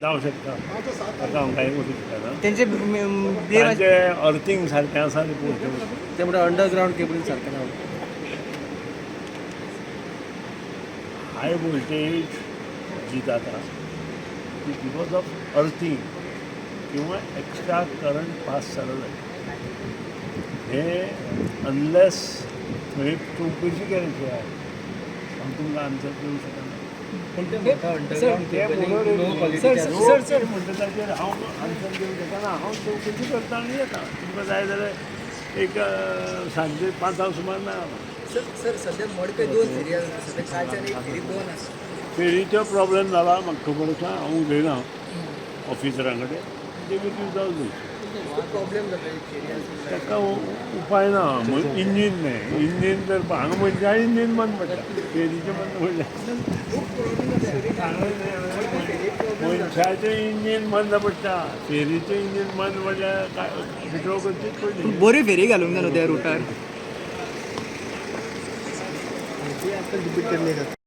जावं शकता. ताका हांव कांय करूं शकना. तेंचे ब्लेम. तांचे अर्थिंग सारकें आसा तें पळोवचें. ते म्हणटा अंडरग्रावंड केबलिंग सारकें ना. हाय वोल्टेज जी जाता ती because of earthing किंवा एक्स्ट्रा करंट पास जालो जाल्यार हे अनलेस थंय चवकशी केल्या शिवाय हांव तुमकां आन्सर दिवंक शकना. पूण ते म्हणटा अंडरग्रावंड ते केबलिंग लो सर, क्वॉलिटी. सर, सर, म्हणटा ताचेर हांव आन्सर दिवंक शकना. हांव चवकशी करता आनी येता. तुमकां जाय जाल्यार एक सांजे 5 सुमार मेळना. सर, सर, सध्या मडकय दोन फेरी आसा. सध्या कालच्यान एक फेरी दोन आसा. फेरीचो प्रॉब्लेम जाला, म्हाका खबर आसा. हांव उलयना ऑफिसरां कडेन, ते will जावं. खूब प्रॉब्लेम जाता, एक फेरी आसा. ताका उपाय ना. इंजीन न्हय, इंजीन जर हांगा मनशां इंजीन बंद पडटा, फेरीचें बंद पडलें. खूब प्रॉब्लेम जाता फेरी, मडकय फेरी प्रॉब्लेम जाता. मनशाचें इंजीन बंद पडटा, फेरीचें इंजीन बंद पडल्यार काय विड्रॉ करचीच पडली. बरी फेरी घालूंक जाय न्हू त्या रुटार. ते आजकाल रिपीट केल्ले जाता.